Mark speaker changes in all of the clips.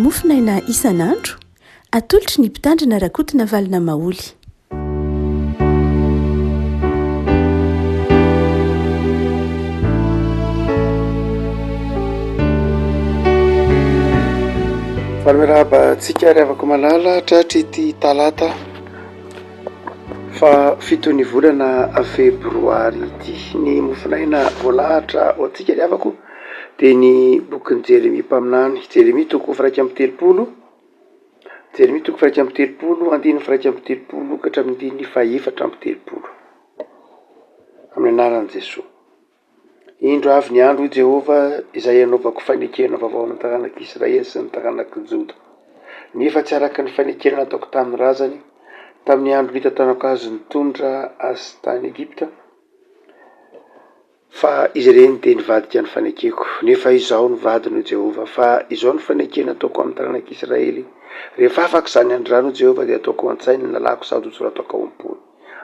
Speaker 1: Mofonaina isan'andro, atolotry ny Mpitandrina Rakotonavalona Maholy.
Speaker 2: Faly miarahaba antsika ry havako malala tratry ity talata faha fiton'ny volana febroary ity. Ny mofonaina voalahatra ho antsika ry havako dia ny bokin'i Jeremia mpaminany, Jeremia toko faha 31, Jeremia toko faha 31 andininy faha 31 ka hatramin'ny andininy faha 34. Amin'ny anaran'i Jesoa. Indro avy ny andro, hoy Jehovah, izay hanaovako fanekena vaovao amin'ny taranak'Israely sy ny taranak'i Joda. Nefa tsy araka ny fanekena nataoko tamin'ny razany, tamin'ny andro nitantanako azy nitondra azy tany Egypta, Fa izy ireny dia nivadika ny fanekeko, nefa Izaho no vadiny, hoy Jehovah. Fa izao no fanekena ataoko amin'ny taranak'Israely, Rehefa afaka izany andro izany, hoy Jehovah, dia hataoko ao an-tsainy ny lalàko sady hosoratako ao am-pony,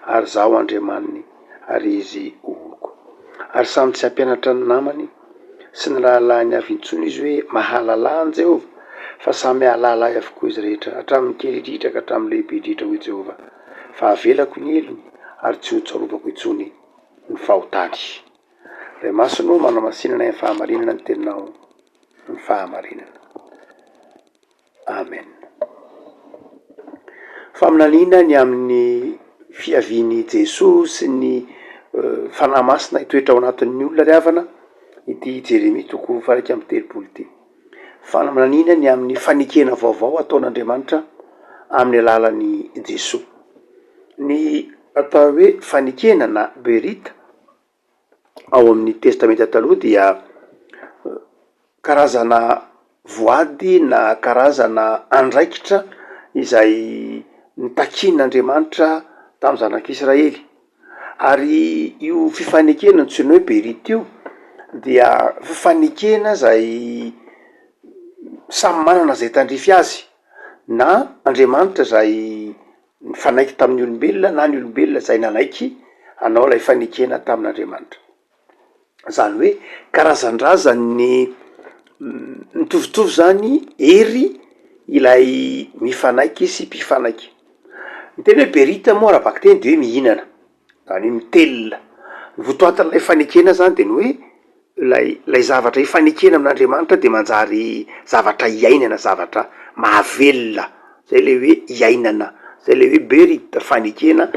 Speaker 2: ary Izaho Andriamaniny, ary izy ho oloko. Ary samy tsy hampianatra ny namany sy ny rahalahiny avy intsony izy hoe, Mahalalà an'i Jehovah, fa samy hahalala Ahy avokoa izy rehetra, hatramin'ny kely indrindra ka hatramin'ny lehibe indrindra, hoy Jehovah. Fa havelako ny helony, ary tsy hotsarovako intsony ny fahotany. Ray Masina ô, manamasinana ny fahamarinana ny teninao ny fahamarinana. Amen. Faminaniana ny amin'ny fiavian'i Jesoa sy ny Fanahy Masina hitoetra ao anatin'ny olona ry havana ity Jeremia toko faha 31 ity. Faminaniana ny amin'ny fanekena vaovao ataon'Andriamanitra amin'ny alalan'i Jesoa. Ny atao hoe fanekena na berita ao amin'ny Testamenta Taloha dia karazana voady na karazana andraikitra izay notakian'Andriamanitra tamin'ny zanak'Israely. Ary io fifanekena antsoina hoe berita io dia fifanekena izay samy manana izay tandrify azy na Andriamanitra izay nifanaiky tamin'ny olombelona na ny olombelona izay nanaiky hanao ilay fanekena tamin'Andriamanitra. Izany hoe karazandrazan'ny mitovitovy zany hery ilay mifanaiky sy mpifanaiky. Ny teny hoe berita moa ara-bakiteny de hoe mihinana, zany hoe mitelina. Ny votoatin'ilay fanekena zany de ny hoe Ilay ilay zavatra ifanekena amin'Andriamanitra dia manjary zavatra iainana, zavatra mahavelona, zay le hoe iainana, zay le hoe berit, fanekena,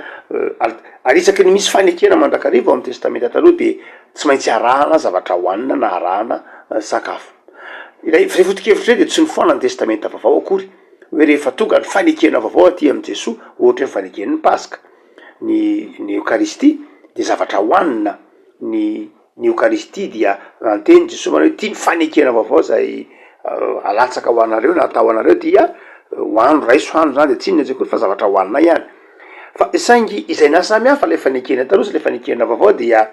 Speaker 2: ary isaky ny misy fanekena mandrakariva ao amin'ny testamenta taloha de tsy maintsy arahana zavatra hohanina na arahana sakafo. Ilay zay foto-kevitra zay de tsy mifoana ny testamenta vaovao akory, hoe rehefa tonga ny fanekena vaovao aty amin'i Jesoa, ohatra hoe ny faneken'ny paska, ny ny eokaristia de zavatra hohanina, ny ny Eokaristia dia niteny Jesoa manao hoe ity ny fanekena vaovao izay alatsaka ho anareo na atao anareo dia hohano raiso hano zany de tsy inona izy akory fa zavatra hohaninay ihany fa saingy izay nahasamy hafa ilay fanekena taloha sy ilay fanekena vaovao dia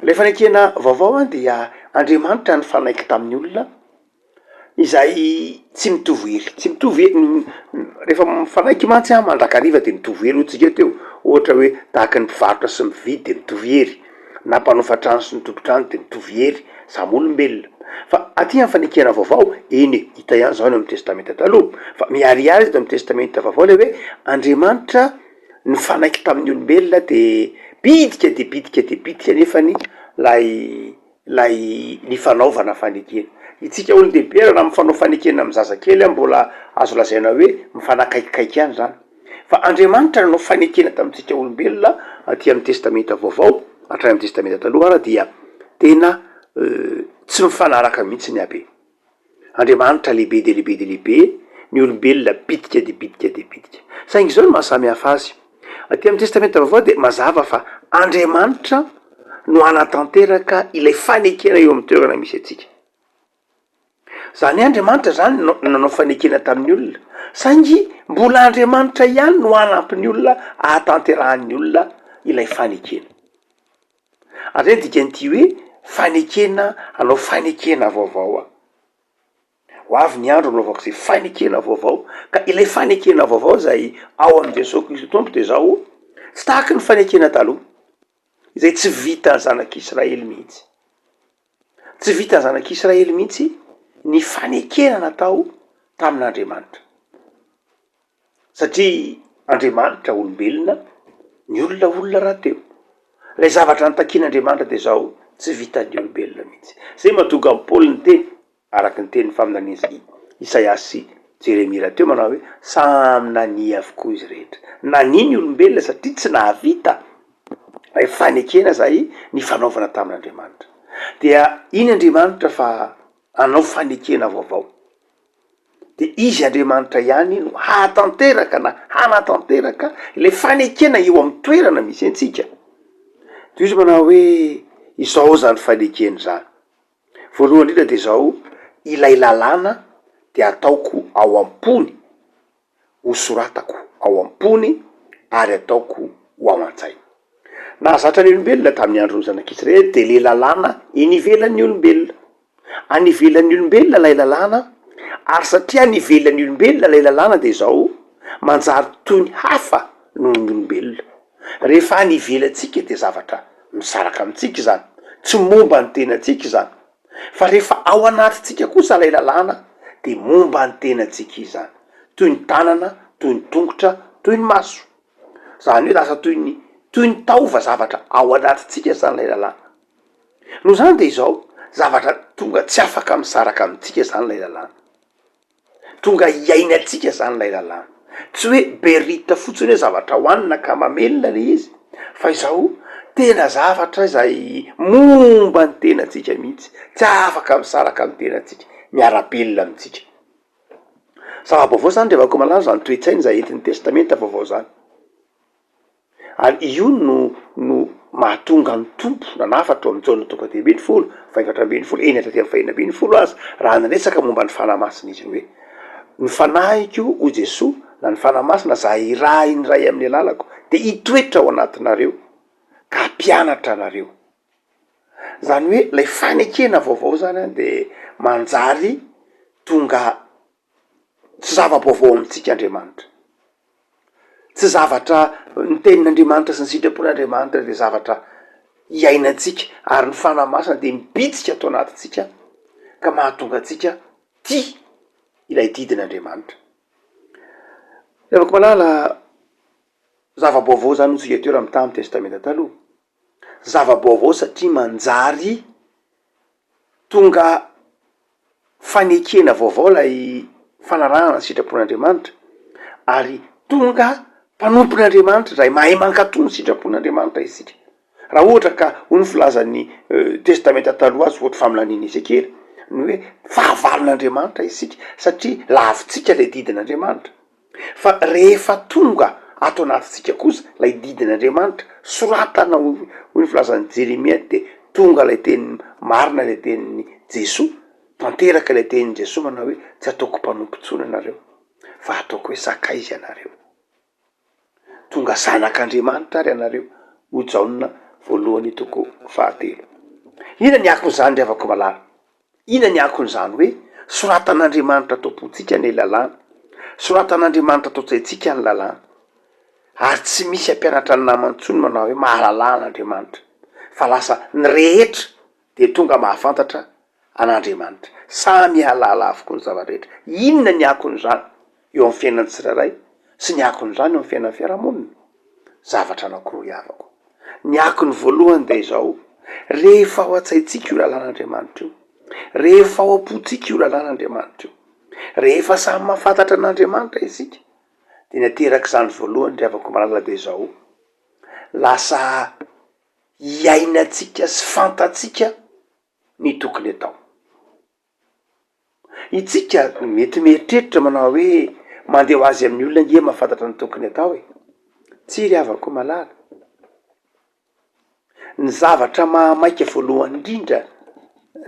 Speaker 2: ilay fanekena vaovao an dia Andriamanitra nifanaiky tamin'ny olona Izay tsy mitovy hery, tsy mitovy hery, rehefa mifanaiky mantsy an mandrakariva de mitovy hery hoy tsika teo, ohatra hoe tahaka ny mpivarotra sy ny mpividy de mitovy hery, na mpanofa trano sy ny tompon-trano de mitovy hery, samy olombelona. Fa aty amin'ny fanekena vaovao, eny e, hita ihany zao ny ao amin'ny testamenta taloha, fa miharihary eto amin'ny testamenta vaovao le hoe Andriamanitra nifanaiky tamin'ny olombelona de bitika de bitika de bitika nefany lay ilay nifanaovana fanekena. Itsika olon-dehibe raha mifanao fanekena amin'ny zazakely an, mbola azo lazaina hoe mifanakaikikaiky ihany izany. Fa Andriamanitra nanao fanekena tamintsika olombelona aty amin'ny Testamenta Vaovao, hatrany amin'ny Testamenta Taloha ara dia tena tsy mifanaraka mihitsy ny habe. Andriamanitra lehibe dia lehibe dia lehibe, ny olombelona bitika dia bitika dia bitika. Saingy izao no maha samy hafa azy, aty amin'ny Testamenta Vaovao dia mazava fa Andriamanitra no hanatanteraka ilay fanekena eo amin'ny toerana misy antsika. Izany hoe Andriamanitra izany no nanao fanekena tamin'ny olona, saingy mbola Andriamanitra ihany no hanampy ny olona hahatanterahan'ny olona ilay fanekena. Ary zay ny dikan'ity hoe fanekena hanao fanekena vaovao aho. Ho avy ny andro hanaovako izay fanekena vaovao, ka ilay fanekena vaovao izay ao amin'i Jesoa Kristy Tompo dia izao, tsy tahaky ny fanekena taloha, izay tsy vitan'ny zanak'Israely mihitsy. Tsy vitan'ny zanak'Israely mihitsy ny fanekena natao. tamin'Andriamanitra. Satria Andriamanitra olombelona, ny olona olona rahateo. Ilay zavatra notakian'Andriamanitra dia izao, tsy vitan'ny olombelona mihitsy. Izay mahatonga an'i Paoly niteny, araka ny tenin'ny faminanian'i Isaia sy Jeremia rahateo manao hoe, samy nania avokoa izy rehetra. Nania ny olombelona satria tsy nahavita ilay fanekena izay nifanaovana tamin'Andriamanitra. Dia iny Andriamanitra fa hanao fanekena vaovao. Dia Izy Andriamanitra ihany no hahatanteraka na hanatanteraka ilay fanekena eo amin'ny toerana misy antsika. Dia izy manao hoe, izao izany fanekena izany. Voalohany indrindra dia izao, ilay lalàna dia ataoko ao am-pony, hosoratako ao am-pony ary ataoko ho ao an-tsainy. Nahazatra ny olombelona tamin'ny andron'ny zanak'Israely dia ilay lalàna eny ivelan'ny olombelona. Any ivelan'ny olombelona ilay lalàna, ary satria any ivelan'ny olombelona ilay lalàna dia izao, manjary toy ny hafa noho ny olombelona. Rehefa any ivelantsika dia zavatra misaraka amintsika izany, tsy momba ny tenantsika izany. Fa rehefa ao anatintsika kosa ilay lalàna dia momba ny tenantsika izany, toy ny tanana, toy ny tongotra, toy ny maso. Izany hoe lasa toy ny toy ny taova zavatra ao anatintsika izany ilay lalàna. Noho izany dia izao, zavatra tonga tsy afaka misaraka amintsika izany ilay lalàna. Tonga iainantsika izany ilay lalàna. Tsy hoe berita fotsiny hoe zavatra hohanina ka mamelona ilay izy, fa izao, tena zavatra izay momba ny tenantsika mihitsy, tsy afaka misaraka amin'ny tenantsika, miara-belona amintsika. Zava-baovao izany ry havako malala izany toe-tsaina izay entin'ny testamenta vaovao izany. Ary io no no mahatonga ny Tompo nanafatra ao amin'ny Jaona toko fahadimy ambinifolo, fahefatra ambinifolo, eny hatraty amin'ny fahenina ambinifolo aza, raha niresaka momba ny Fanahy Masina izy hoe, Ny Fanahiko, hoy Jesoa, na ny Fanahy Masina izay irahin'ny Ray amin'ny alalako, dia hitoetra ao anatinareo ka hampianatra anareo. Zany hoe lay fanekena vaovao zany an de manjary tonga tsy zava-baovao amintsika Andriamanitra. Tsy zavatra, ny tenin'Andriamanitra sy ny sitrapon'Andriamanitra de zavatra iainantsika ary ny Fanahy Masina de mibitsika ato anatintsika ka mahatonga antsika tia ilay didin'Andriamanitra. Ry havako malala, zava-baovao zany hoy tsika teo raha mitaha amin'ny testamenta taloha. zava-baovao satria manjary tonga fanekena vaovao ilay fanarahana ny sitrapon'Andriamanitra ary tonga mpanompon'Andriamanitra izay mahay mankatò ny sitrapon'Andriamanitra isika. Raha ohatra ka hoy ny filazan'ny testamenta taloha azy ohatry faminanian'i Ezekiela, ny hoe fahavalon'Andriamanitra isika satria lavintsika ilay didin'Andriamanitra. Fa rehefa tonga ato anatintsika kosa ilay didin'Andriamanitra, soratana hoy ny filazan'i Jeremia dia tonga ilay teny marina ilay tenin'i Jesoa, tanteraka ilay tenin'i Jesoa manao hoe tsy ataoko mpanompo intsony ianareo fa ataoko hoe sakaiza ianareo. Tonga zanak'Andriamanitra ary ianareo hoy Jaona voalohany toko fahatelo. Inona ny akon'izany ry havako malala? Inona ny akon'izany hoe soratan'Andriamanitra ato am-pontsika ny lalàna? Soratan'Andriamanitra ato an-tsaintsika ny lalàna. Ary tsy misy hampianatra ny namany intsony manao hoe mahalala an'Andriamanitra, fa lasa ny rehetra dia tonga mahafantatra an'Andriamanitra. Samy hahalala avokoa ny zava-drehetra. Inona ny akon'izany eo amin'ny fiainan'ny tsirairay sy ny akon'izany eo amin'ny fiainan'ny fiarahamonina? Zavatra anankiroa hiavako. Ny akony voalohany dia izao, rehefa ao an-tsaintsika io lalàn'Andriamanitra io, rehefa ao am-pontsika io lalàn'Andriamanitra io, rehefa samy mahafantatra an'Andriamanitra isika, dia ny aterak'izany voalohany ry havako malala dia izao, lasa iainantsika sy fantatsika ny tokony atao. Itsika mety mieritreritra manao hoe mandeha ho azy amin'ny olona ange mahafantatra ny tokony atao e! Tsia ry havako malala. Ny zavatra mahamaika voalohany indrindra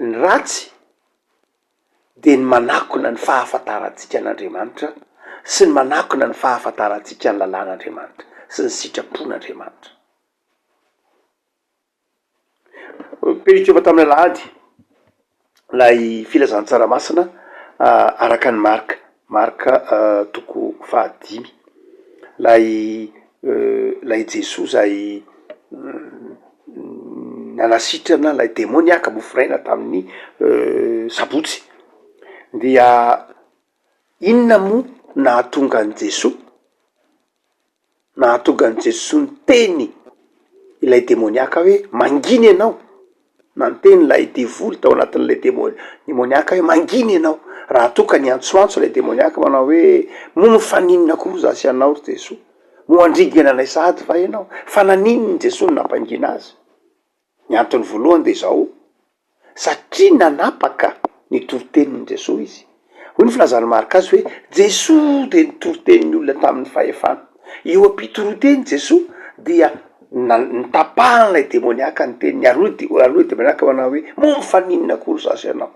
Speaker 2: ny ratsy dia ny manakona ny fahafantarantsika an'Andriamanitra sy ny manakona ny fahafantarantsika ny lalàn'Andriamanitra sy ny sitrapon'Andriamanitra. Perikopa tamin'ny alahady ilay filazantsara masina araka an'i Marka, Marka toko fahadimy, ilay ilay Jesoa izay nanasitrana ilay demoniaka mofo raina tamin'ny sabotsy dia. Inona moa nahatonga an'i Jesoa? Nahatonga an'i Jesoa niteny ilay demoniaka hoe, Mangina ianao! Na niteny ilay devoly tao anatin'ilay demo- demoniaka hoe, Mangina ianao! Raha toa ka niantsoantso ilay demoniaka manao hoe, Moa mifaninona akory izaho sy ianao, ry Jesoa? Moa handringana anay sahady va ianao? Fa naninona i Jesoa no nampangina azy? Ny antony voalohany dia izao, satria nanapaka ny toritenin'i Jesoa izy. Hoy ny filazan'i Marka azy hoe, Jesoa dia nitory tenin'ny olona tamin'ny fahefana. Eo am-pitorian-teny Jesoa dia notapahan'ilay demoniaka ny teniny, ary hoy ary hoy ilay demoniaka manao hoe, moa mifaninona akory izaho sy ianao?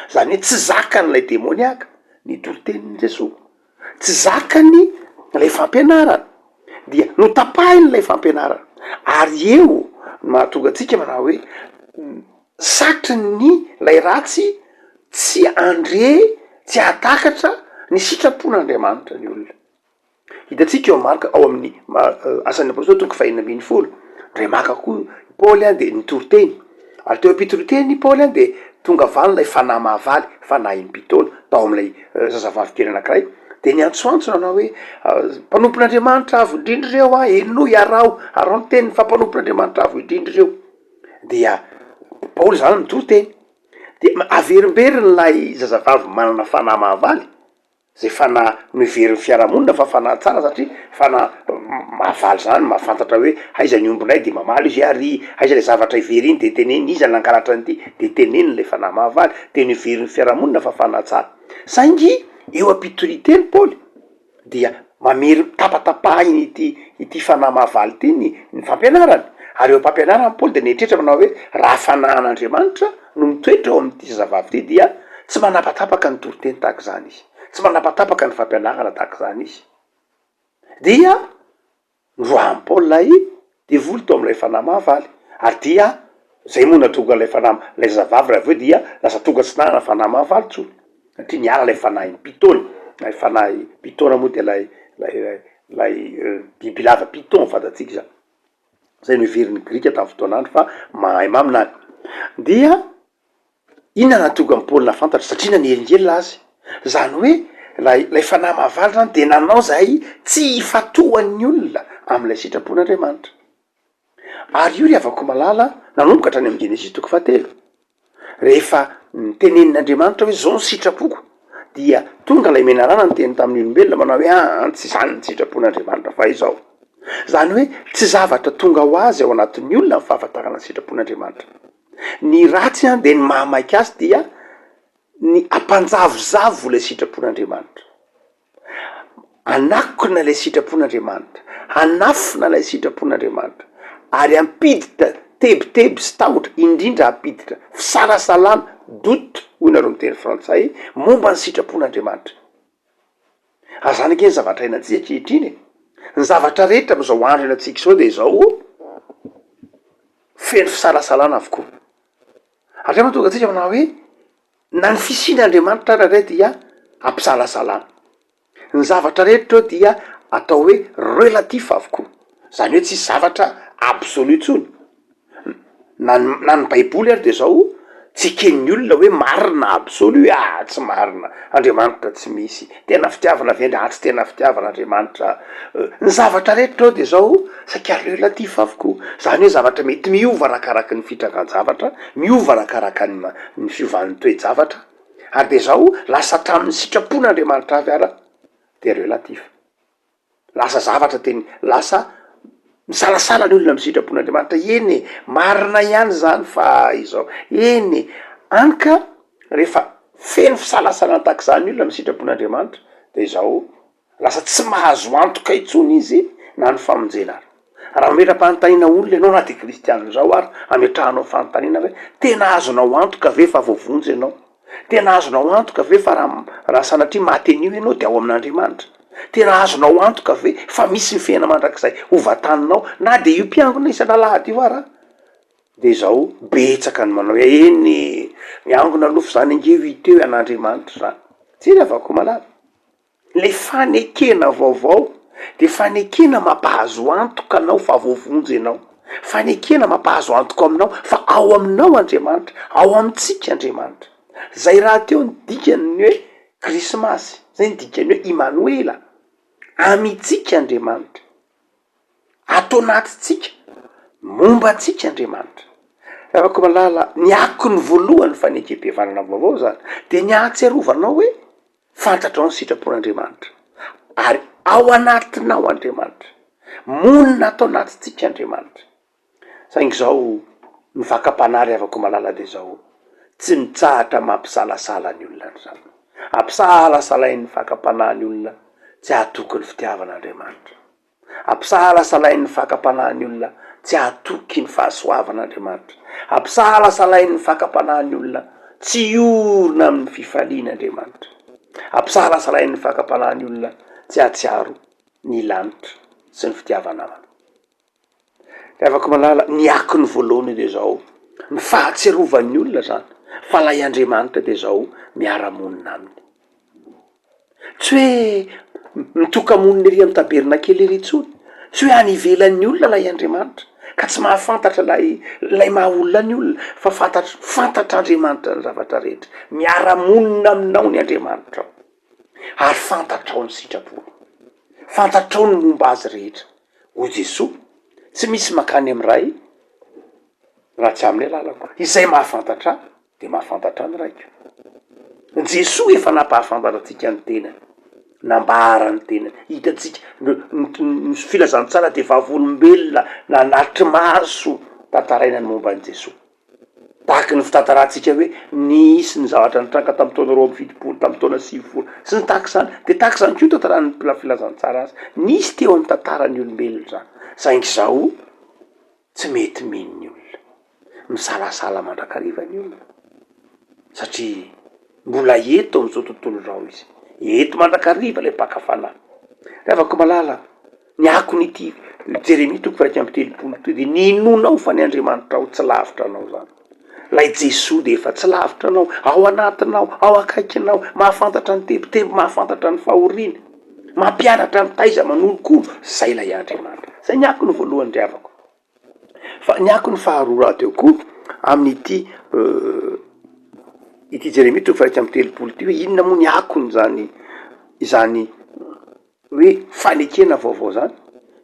Speaker 2: Izany hoe tsy zakan'ilay demoniaka ny toritenin'i Jesoa. Tsy zakany ilay fampianarana, dia notapahiny ilay fampianarana, ary eo no mahatonga antsika manao hoe satrin'ny ilay ratsy tsy handre, tsy hahatakatra ny sitrapon'Andriamanitra ny olona. Hitantsika eo Marka ao amin'ny Asan'ny Apôstôly toko fahenina ambin'ny folo, ndray maka koa i Paoly an de nitory teny, ary teo am-pitorian-teny i Paoly an de tonga avy any ilay fanahy mahavaly, fanahin'ny mpitaona, tao amin'ilay zazavavy kely anankiray, de niantsoantso nanao hoe, mpanompon'Andriamanitra avo indrindra ireo an, henoy, araho, araho ny teniny fa mpanompon'Andriamanitra avo indrindra ireo. Dia Paoly zany nitory teny, de averimberiny ilay zazavavy manana fanahy mahavaly, Zay fanahy noheverin'ny fiarahamonina fa fanahy tsara satria fanahy mahavaly zany, mahafantatra hoe aiza ny ombinay de mamaly izy hoe ary aiza le zavatra very iny de teneniny, iza nangalatra an'ity de teneniny le fanahy mahavaly, de noheverin'ny fiarahamonina fa fanahy tsara. Saingy eo am-pitorian-teny Paoly dia mamery tapatapahiny ity ity fanahy mahavaly ity ny ny fampianarany, ary eo am-pampianarany Paoly dia nieritreritra manao hoe raha fanahin'Andriamanitra no mitoetra ao amin'ity zazavavy ity dia tsy manapatapaka ny toriteny tahaka izany izy, tsy manapatapaka ny fampianarana tahaka izany izy. Dia noroahan'i Paoly ilay devoly tao amin'ilay fanahy mahavaly, ary dia izay moa nahatonga ilay fanahy, ilay zazavavy raha avy eo dia lasa tonga tsy nanana fanahy mahavaly intsony, satria niala ilay fanahin'ny pitôna, ilay fanahy pitôna moa dia ilay ilay ilay bibilava python fantatsika izany. izay noheverin'ny Grika tamin'ny fotoan'andro fa mahay maminany. Dia inona nahatonga an'i Paoly nahafantatra? Satria nanelingelina azy. Izany hoe ilay ilay fanahy mahavaly izany dia nanao izay tsy hifatohan'ny olona amin'ilay sitrapon'Andriamanitra. Ary io ry havako malala, nanomboka hatrany amin'ny Genesisy toko fahatelo. Rehefa nitenenin'Andriamanitra hoe zao ny sitrapoko dia tonga ilay menarana niteny tamin'ny olombelona manao hoe aa tsy izany ny sitrapon'Andriamanitra fa izao. Izany hoe tsy zavatra tonga ho azy ao anatin'ny olona ny fahafantarana ny sitrapon'Andriamanitra. Ny ratsy an dia ny mahamaika azy dia ny hampanjavozavo ilay sitrapon'Andriamanitra. Hanakona ilay sitrapon'Andriamanitra, hanafina ilay sitrapon'Andriamanitra, ary hampiditra tebiteby sy tahotra, indrindra hampiditra fisalasalana, doute hoy nareo miteny frantsay, momba ny sitrapon'Andriamanitra. Ary zany ange ny zavatra iainantsika ankehitriny e! Ny zavatra rehetra amin'izao andro iainantsika izao dia izao, feno fisalasalana avokoa. Hatreo mahatonga antsika manao hoe Na ny fisian'Andriamanitra ara indray dia ampisalasalana. Ny zavatra rehetra eo dia atao hoe relatif avokoa, zany hoe tsisy zavatra absolu intsony. Na ny na ny baiboly ary de zao tsy eken'ny olona hoe marina absolu, ah tsy marina, Andriamanitra tsy misy, tena fitiavana ve ndry, ah tsy tena fitiavana Andriamanitra. Ny zavatra rehetra eo de zao saika relatif avokoa, zany hoe zavatra mety miova arakaraky ny fitrangan-javatra, miova arakaraka ny ny fiovan'ny toe-javatra, ary de zao lasa hatramin'ny sitrapon'Andriamanitra avy ara de relatif, lasa zavatra teny lasa misalasala ny olona amin'ny sitrapon'Andriamanitra, eny e, marina ihany zany fa izao, eny e, any ka rehefa feno fisalasalana tahaka izany ny olona amin'ny sitrapon'Andriamanitra de izao Lasa tsy mahazo antoka intsony izy na ny famonjena ary. Raha mametra-panontaniana olona ianao na dia kristianina izao ary, ametrahanao fanontaniana hoe, tena azonao antoka ve fa voavonjy ianao? Tena azonao antoka ve fa raha raha sanatria maty anio ianao dia ao amin'Andriamanitra? Tena azonao antoka ve fa misy ny fiainana mandrakizay ho vantaninao na dia io mpiangona isan'alahady io ara? Dia izao, betsaka ny manao hoe, eny e, miangona aloha f'izany ange ho hita eo an'Andriamanitra izany. Tsy ry havako malala. Le fanekena vaovao de fanekena mampahazo antoka anao fa voavonjy ianao, fanekena mampahazo antoka aminao fa ao aminao Andriamanitra, ao amintsika Andriamanitra. Zay rahateo ny dikan'ny hoe krismasy. Zay ny dikan'ny hoe Imanoela, amintsika Andriamanitra. Ato anatintsika, momba antsika Andriamanitra. Ry havako malala, ny akony voalohany fanekem-pihavanana vaovao zany de ny ahatsiarovanao hoe fantatrao ny sitrapon'Andriamanitra ary ao anatinao Andriamanitra, monina ato anatintsika Andriamanitra. Saingy izao, ny fakam-panahy ry havako malala dia izao, tsy mitsahatra mampisalasala ny olona izany. Ampisalasalain'ny fakam-panahy ny olona tsy hahatoky ny fitiavan'Andriamanitra. Ampisalasalain'ny fakam-panahy ny olona tsy hahatoky ny fahasoavan'Andriamanitra. Ampisalasalain'ny fakam-panahy ny olona tsy hiorina amin'ny fifalian'Andriamanitra. Ampisalasalain'ny fakam-panahy ny olona tsy hahatsiaro ny lanitra sy ny fitiava-namana. Ry havako malala, ny akony voalohany dia izao, ny fahatsiarovan'ny olona izany fa ilay Andriamanitra dia izao miara-monina aminy. Tsy hoe mitoka-monina ery amin'ny tabernakely ery intsony, tsy hoe any ivelan'ny olona ilay Andriamanitra ka tsy mahafantatra ilay ilay maha olona ny olona fa fantatr- fantatr'Andriamanitra ny zavatra rehetra, miara-monina aminao ny Andriamanitrao ary fantatrao ny sitrapony, fantatrao ny momba azy rehetra. Hoy Jesoa, Tsy misy mankany amin'ny Ray raha tsy amin'ny alalako. Izay mahafantatra Ahy dia mahafantatra ny Raiko. Jesoa efa nampahafantatra antsika ny tenany, nambara ny tenany, hitantsika, ny filazantsara dia vavolombelona nanatri-maso tantaraina ny momba an'i Jesoa. Tahaky ny fitantarantsika hoe nisy ny zavatra nitranga tamin'ny taona 72, tamin'ny taona 90, sy ny tahaka izany, dia tahaka izany koa ny tantaran'ny mpila filazantsara azy. Nisy teo amin'ny tantaran'ny olombelona izany, saingy izao tsy mety mino ny olona. Misalasala mandrakariva ny olona, satria mbola eto amin'izao tontolo izao izy. Eto mandrakariva ilay mpaka fanahy. Ry havako malala, Ny akon'ity Jeremia toko faha-31 ity dia ny inoanao fa ny Andriamanitrao tsy lavitra anao izany. Ilay Jesoa dia efa tsy lavitra anao, ao anatinao, ao akaikinao, mahafantatra ny tebiteby, mahafantatra ny fahoriana, mampianatra, mitaiza, manolokolo, izay ilay Andriamanitra. Izay ny akony voalohany ry havako. Fa ny akony faharoa rahateo koa amin'ity ity Jeremia toko faha-31 ity hoe inona moa ny akon'izany izany hoe fanekena vaovao zany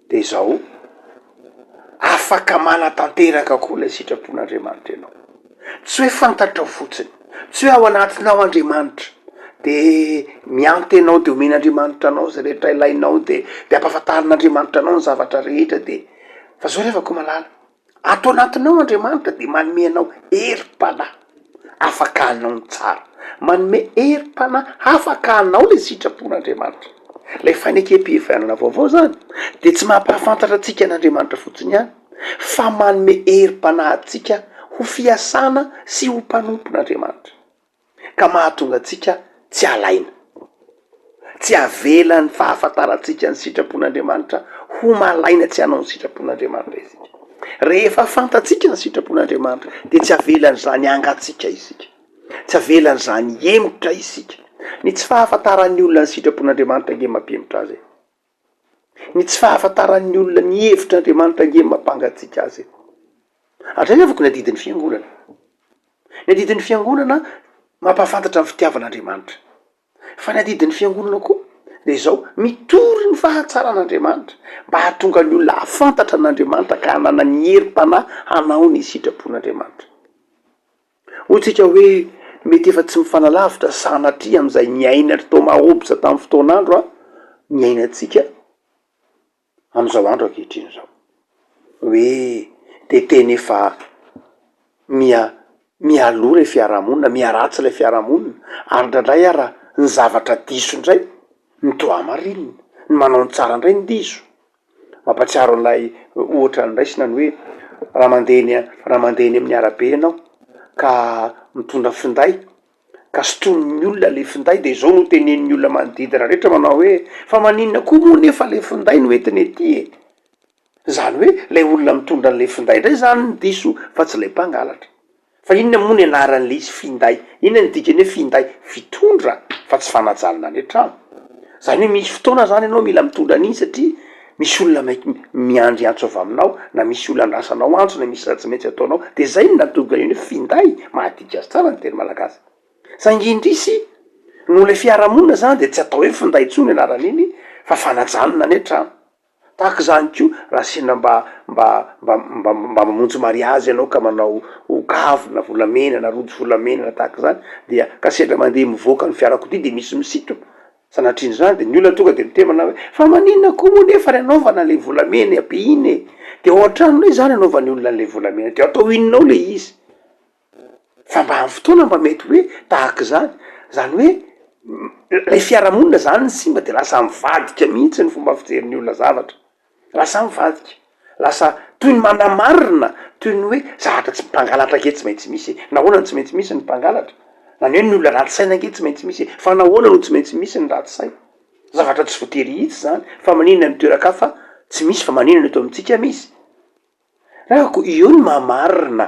Speaker 2: de izao, afaka manatanteraka koa ilay sitrapon'Andriamanitra ianao, tsy hoe fantatrao fotsiny, tsy hoe ao anatinao Andriamanitra de miampy anao de omen'Andriamanitra anao zay rehetra ilainao de de ampahafantarin'Andriamanitra anao ny zavatra rehetra de, fa zao revako malala. Ato anatinao Andriamanitra dia manome anao herim-panahy afaka hanao ny tsara. Manome herim-panahy afaka hanao ilay sitrapon'Andriamanitra. Ilay fanekem-pihavanana vaovao izany dia tsy mampahafantatra antsika an'Andriamanitra fotsiny ihany fa manome herim-panahy antsika ho fiasana sy ho mpanompon'Andriamanitra. ka mahatonga antsika tsy halaina. Tsy avela ny fahafantarantsika ny sitrapon'Andriamanitra ho malaina tsy hanao ny sitrapon'Andriamanitra isika. Rehefa fantatsika ny sitrapon'Andriamanitra dia tsy avelan'izany hangatsiaka isika, tsy avelan'izany hihemotra isika. Ny tsy fahafantaran'ny olona ny sitrapon'Andriamanitra ange mampihemotra azy e. Ny tsy fahafantaran'ny olona ny hevitr'Andriamanitra ange mampangatsiaka azy e. Hatraiza avoko ny adidin'ny fiangonana? Ny adidin'ny fiangonana mampahafantatra ny fitiavan'Andriamanitra. Fa ny adidin'ny fiangonana koa de izao, mitory ny fahatsaran'Andriamanitra mba hahatonga ny olona hahafantatra an'Andriamanitra ka hanana ny herim-panahy hanao ny sitrapon'Andriamanitra. Hoy tsika hoe mety efa tsy mifanalavitra sanatria amin'izay niainan'i Thomas Hobbes tamin'ny fotoan'andro niainantsika amin'izao andro ankehitriny izao. Hoe de tena efa miha miha-lo ilay fiarahamonina, miha-ratsy ilay fiarahamonina, ary indraindray ara ny zavatra diso indray no toa hamarinina, ny manao ny tsara indray no diso. Mampahatsiaro an'ilay ohatra noraisina ny hoe raha mandeha eny raha mandeha eny amin'ny arabe ianao ka mitondra finday ka sintonin'ny olona le finday de izao no tenenin'ny olona manodidina rehetra manao hoe fa maninona koa moa nefa le finday no entina ety e? Zany hoe lay olona mitondra an'le finday ndray zany no diso fa tsy lay mpangalatra. Fa inona moa ny anaran'ilay izy finday? Inona ny dikany hoe finday? Fitondra fa tsy fanajanona any an-trano. Zany hoe misy fotoana zany ianao mila mitondra an'iny satria misy olona maik- miandry antso avy aminao na misy olona andrasanao antso na misy raha tsy maintsy ataonao de zay no nahatonga an'iny hoe finday, mahadika azy tsara ny teny malagasy. Saingy indrisy! Noho ilay fiarahamonina zany de tsy atao hoe finday intsony anaran'iny fa fanajanona ny trano. Tahaka izany koa raha sendra mba mba mba mba mba mamonjy mariazy ianao ka manao kavina volamena na rojo volamena na tahaka izany dia ka sendra mandeha mivoaka ny fiarakodia de misy misintona, sanatrian'izany de ny olona tonga de miteny manao hoe fa maninona koa moa nefa ny anaovana an'le volamena be iny e? De ao an-trano indray izany anaovan'ny olona an'le volamena de atao inona ao le izy? Fa mba amin'ny fotoana mba mety hoe tahaka izany, zany hoe lay fiarahamonina zany ny simba de lasa mivadika mihitsy ny fomba fijerin'ny olona zavatra, lasa mivadika, lasa toy ny manamarina, toy ny hoe zavatra tsy mpangalatra ange tsy maintsy misy e, nahoana no tsy maintsy misy ny mpangalatra? Na ny hoe ny olona ratsy saina ange tsy maintsy misy e, fa nahoana no tsy maintsy misy ny ratsy saina? Zavatra tsy voatery hitsy zany, fa maninona ny toeran-kafa tsy misy fa maninona eto amintsika misy? Rako, eo ny maha marina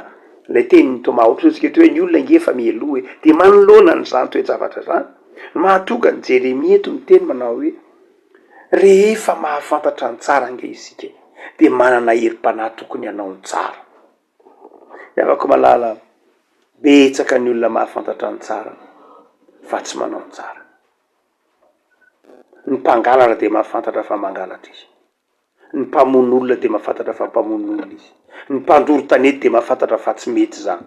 Speaker 2: ilay tenin'i Thomas Hobbes tsika eto hoe ny olona ange efa mialoha e, dia manoloana an'izany toe-javatra izany no mahatonga an'i Jeremia eto miteny manao hoe rehefa mahafantatra ny tsara ange isika dia manana herim-panahy tokony hanao ny tsara. Ry havako malala, betsaka ny olona mahafantatra ny tsara fa tsy manao ny tsara. Ny mpangalatra dia mahafantatra fa mangalatra izy. Ny mpamono olona dia mahafantatra fa mpamono olona izy. Ny mpandoro tanety dia mahafantatra fa tsy mety izany.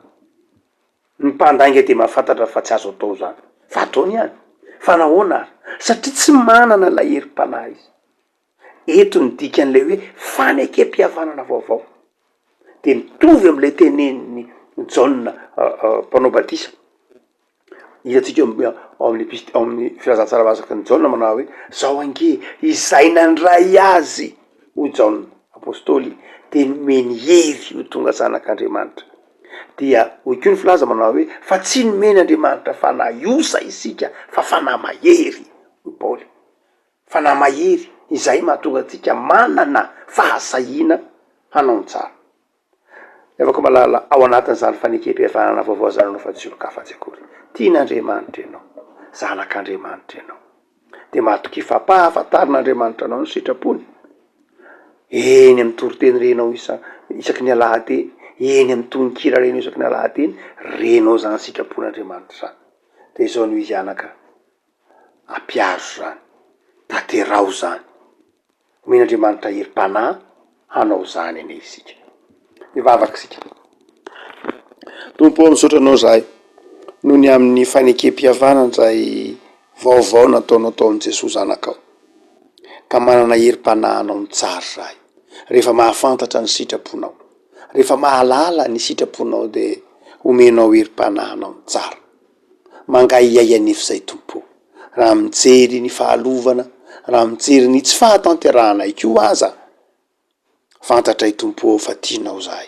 Speaker 2: Ny mpandainga dia mahafantatra fa tsy azo atao izany. Fa ataony ihany. Fa nahoana ary? Satria tsy manana ilay herim-panahy izy. Eto ny dikan'ilay hoe fanekem-pihavanana vaovao. Dia mitovy amin'ilay tenenin'i Jaona mpanao batisa. Hitantsika ao amin'ny epist- ao amin'ny filazantsara masaky ny Jaona manao hoe, zao ange izay nandray azy, hoy Jaona apostoly, dia nomeny hery ho tonga zanak'Andriamanitra. Dia hoy koa ny filaza manao hoe, fa tsy nomen'Andriamanitra fanahy osa isika fa fanahy mahery, hoy Paoly. Fanahy mahery izay mahatonga antsika manana fahasahiana hanao ny tsara. Ry malala, ao anatin'izany fanekem-pihavanana vaovao izany ianao fa tsy olon-kafa tsy akory. Tian'Andriamanitra ianao. Zanak'Andriamanitra ianao. Dia matokia fa ampahafantarin'Andriamanitra anao ny sitrapony. Eny amin'ny toriteny renao isa- isaky ny alahady eny, eny amin'ny tononkira renao isaky ny alahady eny, renao izany sitrapon'Andriamanitra izany. Dia izao no izy anaka, ampiharo izany, tanteraho izany. Omen'Andriamanitra herim-panahy hanao izany anie isika. Hivavaka isika. Tompo ô, misaotra Anao izahay noho ny amin'ny fanekem-pihavanana izay vaovao nataonao tao amin'i Jesoa Zanakao, ka manana herim-panahy hanao ny tsara izahay. Rehefa mahafantatra ny sitraponao, rehefa mahalala ny sitraponao dia omenao herim-panahy hanao ny tsara. Mangahiahy anefa izay Tompo ô, raha mijery ny fahalovana, raha mijery ny tsy fahatanterahanay koa aza, fantatray Tompo ô fa tianao izahay.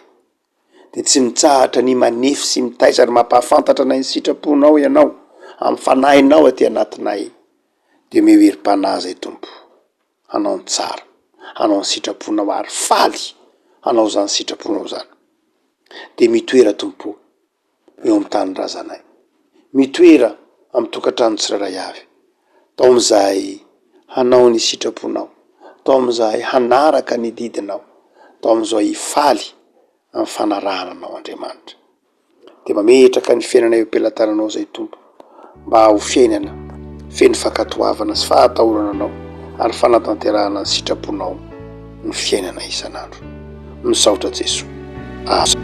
Speaker 2: Dia tsy mitsahatra ny manefy sy mitaiza ary mampahafantatra anay ny sitraponao Ianao, amin'ny Fanahinao aty anatinay, dia omeo herim-panahy izay Tompo, hanao ny tsara, hanao ny sitraponao ary faly hanao izany sitraponao izany. Dia mitoera Tompo ô. eo amin'ny tanindrazanay. Mitoera amin'ny tokantrano tsirairay avy. Taomy izahay hanao ny sitraponao. Taomy izahay hanaraka ny didinao. Taomy izahay hifaly amin'ny fanarahana anao Andriamanitra. Dia mametraka ny fiainanay eo am-pelatananao izay Tompo mba ho fiainana feno fankatoavana sy fahatahorana anao ary fanatanterahana ny sitraponao ny fiainana isan'andro. Misaotra Jesoa. Amen.